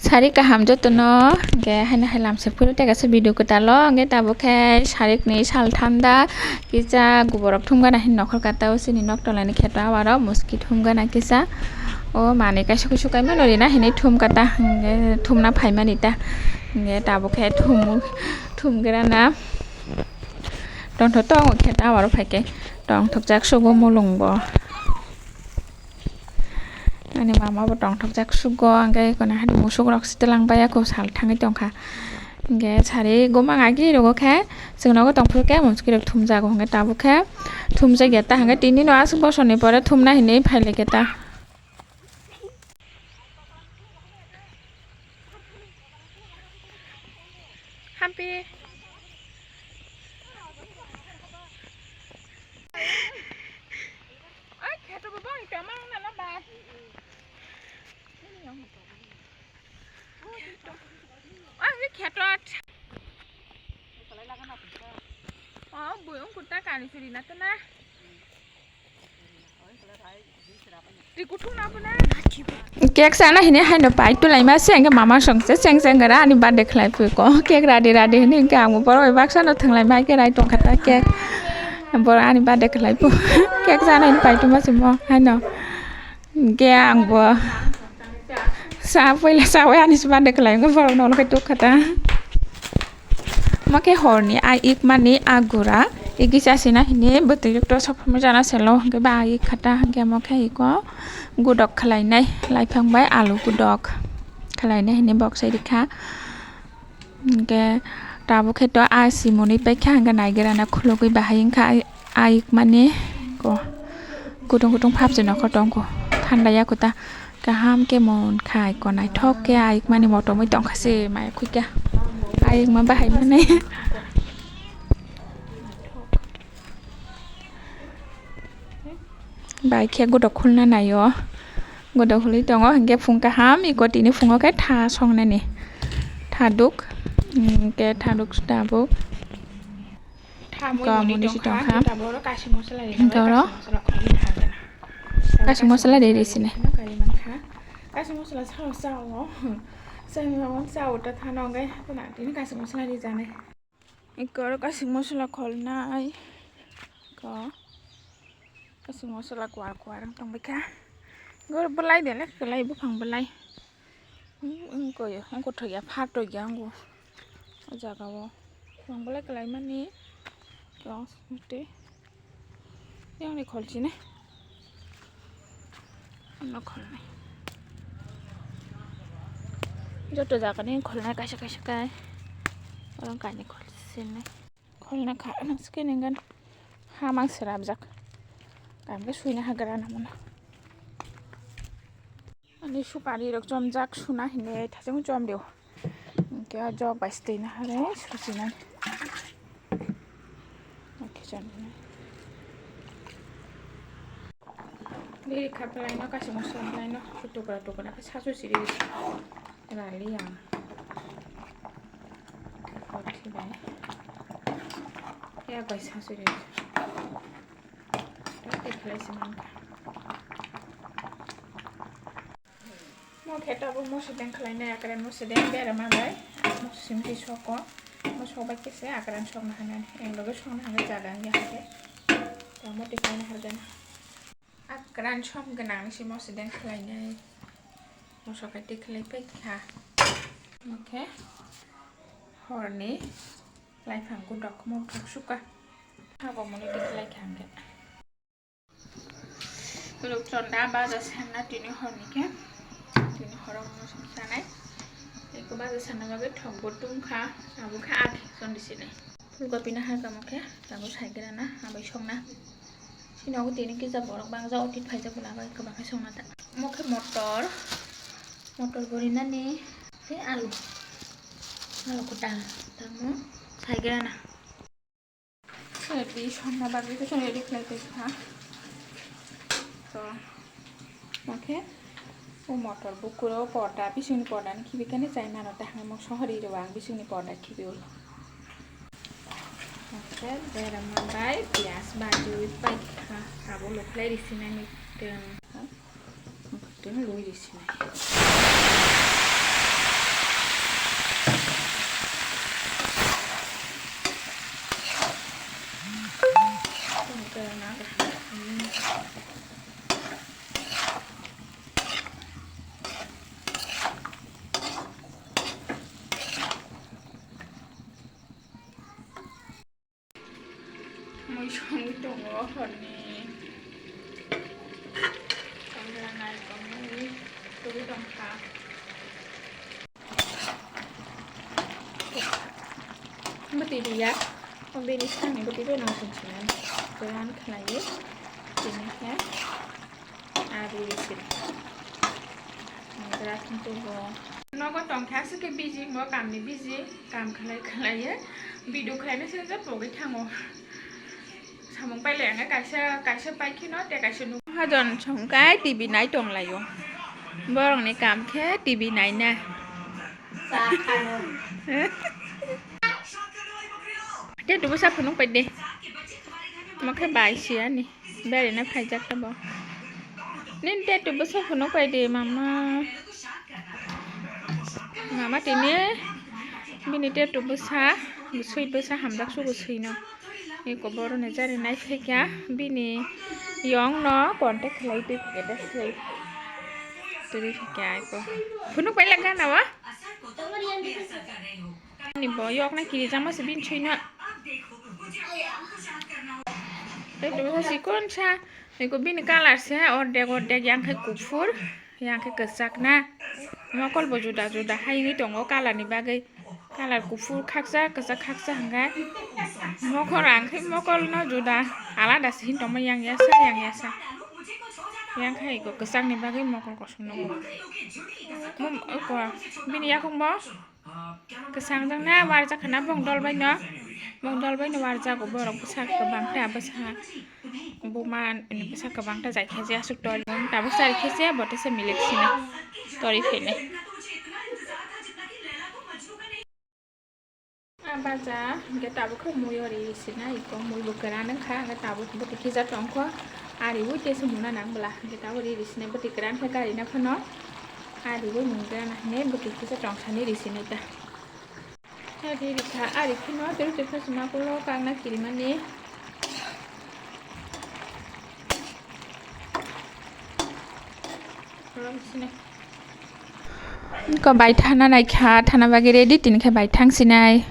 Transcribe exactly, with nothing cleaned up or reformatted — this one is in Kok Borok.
Sari kaham jotono, hwnkhe haino hai lamsok phuru tei kaisa video kwtalo, hwnkhe tabuk khe sarikni sal thanda, kisa guborok thumgana hin nokhor kata o chini nok tolani kheto abaro muski thumgana kisa. O manwi kaisa kusu kaimano rina hinwi thum kata, hwnkhe thumna phaimani ta, hwnkhe tabuk khe thum, thumgrana. Tongthok tongo khe ta aro phaikhe tongthokjak sugo mulungbo. Ani mama bo tongthokjak sugo, hwnkhe kono hai musuk rok sitelang baiya kho sal thangwi tongkha. Hwnkhe sari gomang agi rogo khe chwngno tongphuru khe muski rok thumjago, hwnkhe tabuk khe thumjakya ta, hwnkhe tini no aswk bosorni pore thumna hinwi phailaikha ta. Hampi. Ai, kheto bo bang tamang na la ba. Ai, kheto. Oh, bui ung kutta kani suri na tana. Cake sana hini haino pai tulai ma se, hwnkhe mama song se cheng cheng gara ani birthday khlai pui ko. Cake ready ready hini hwnkhe ang bo borok bai baksa no thwnglai ma khe rai tong kha ta cake. Borok ani birthday khlai pui. Cake sana hini pai tuma se mo haino. Hwnkhe ang bo sa puila sa bai ani se birthday khlai hwnkhe borok no khe tuk kha ta. Omo khe horni a ikmani a gura, igi chasina hini bwtwi rok to sokphurmani jana selo, hwnkhe ba a ik khata, hwnkhe omo khe iko gudok khlainai, laiphang bai alu gudok khlainai hini bok sai rikha. Hwnkhe tabuk khe to a simoni paikha, hwnkhe naigerana khulugwi bahai wngkha a ikmani ko kutung kutung phapjwk nokho tongkho, thanda yakho ta. Kaham khe mon khai, ko naithok khe a ikmani motomwi tongkha se, maya khuikha a ikma bahai mani. Bai khe gudok khulna naio, gudok khulwi tongo, hwnkhe phung kaham iko tini phungo khe tha songnani, tha duk, hwnkhe tha duk tabuk. Tha mui Ka muni muni si tongkha, tongkha. Tei tabuk oro kashi mosola ri Hwnkhe oro kashi mosola khoroknwi tha gana. Kashi mosola ri ri sini. Kashi mosola sao sao. Sai ma wan sao ta thano hwnkhe tini kashi mosola ri jani. Iko oro kashi mosola kholnai. Ko kashi mosola kwar kwar wng tongbaikha. Iko oro bwlai de le kwlai buphang bwlai. Wng, wng koi, wng kothok ya, pha tokya wng o jaga o. Wng belai kwlai mani. Wng site. Yang ni khol chini. Ano khol nai. Joto jaga ni khol nai kaisa kaisa kai. Orang kani khol chini. Kholna kha, nang sike nenggan. Ha mang srapjak. Kam khe suina hagra na mano. Ani supari rok chomjak suna hinwi thajong chom dio. Hwnkhe o jok bai sitwi na hare susinani. Hwnkhe chomnai. Riri kha bwlaino, kaisa mosla bwlaino, tukra tukra khe sasu siri rali ang. Kothi bai. Yak bai sasu ri. Tei khlai se mankha. Mo khe tabuk moso deng khlainai, akran moso deng berama bai. Moso simi twi soko. Mo sok bai khe se akran sokna hanani. Eng loge sokna hanai jaga wngya hakhe. Tamo twi khlaina hargana. Akran som gwnang se moso deng khlainai. Moso khai twi khlai pai kha. Mo khe horni laiphang gudok mo thok suka. Habo moni twi khlai kha hwnkhe. Rukchonda baja sanna tini horni khe, tini horo mosong sanai. Eko baja sanna bagwi thok bo tungkha, abo khe agi chondisini. Phulkopi na hai kamo khe, tabuk sai gira na, abai songna. Sini ogo tini kisa borok bangja otit phaijak bwla bai kwbang khe songna ta. Omo khe motor, motor borinani tei alu, alu kwtal tamo sai gira na. Ready sonna bagwi to ready khlai tongkha. To, omo khe o motor bukuro porda, bisingni porda ni khibi khe chai mano, ta hwnwi mung sohori rw ang bisingni porda khibi o. Omo khe berama bai piyaj bajwi paikha, abo lukhlai risi nani tong. Tini lui risi nai. O horni tonglanai tongmani tugwi tongkha. Bwtwi riya, o bini sakni bwtwi bai nang tongsinani. Tei ani khlaiwi tini khe. Ari sini. Nogo tongkha aswk khe busy, mo kamni busy, kam khlai khlaiwi video khlaina se je pogwi thango. Samung pailai ang kaisa, kaisa pai kheno tei kaisa nuk. Hajon songkai T V nai tonglaio. Borokni kam khe T V naina. Tei tubusa phunuk pai de. Mo khe bai siyani. Berena phaijak ta bo. Nini tei tubusa phunuk pai de mama. Mama tini bini tei tubusa, bwswi bwsa hamjak sugo swino. Eko boroni jari nai phaikha bini yong no contact khlai twi phikha da swi. Twi phikha eko. Phunuk pai lak gana wa? Ani bo yok na kiri jama se bini swi no. Tei tubusa sikon sa. Eko bini colour se ordek ordek yang khai kuphur. Yang khe kwchak na. Mokol bo juda juda hai wngwi tongo colour ni bagwi. Colour kuphur khaksa, kwchak khaksa hwnkhe. Mokol ang khe mokol no juda alada se hin tongma yang yasa, yang yasa. Yang khe eko kwchak ni bagwi mokol kosom nukgo. Mo-, eko bini yakung bo kwchang jang na warjak khana bong dol bai no. Bong dol bai no warjago borok bwsa kwbang ta bwsa. Buma bwsa kwbang ta jai khe je aswk tori tabuk chari khe se bo tesa milik sini tori phene. Ah, baja hingke tabuk khe mui o ri sinai iko mui bo kwran wngkha hingke tabuk bwtwi kisa tongkho ari ui tesa muna nang bwla hingke tabuk ri ri sinai bwtwi kwran khe gari na phano ari ui mui kwran hine bwtwi kisa tong sani ri sinai ta. Ari rikha, ari kheno tei tei phasma ulo kangna kirimani. Ko bai thana naikha, thana bagwi ready, tini khe bai thang sinai.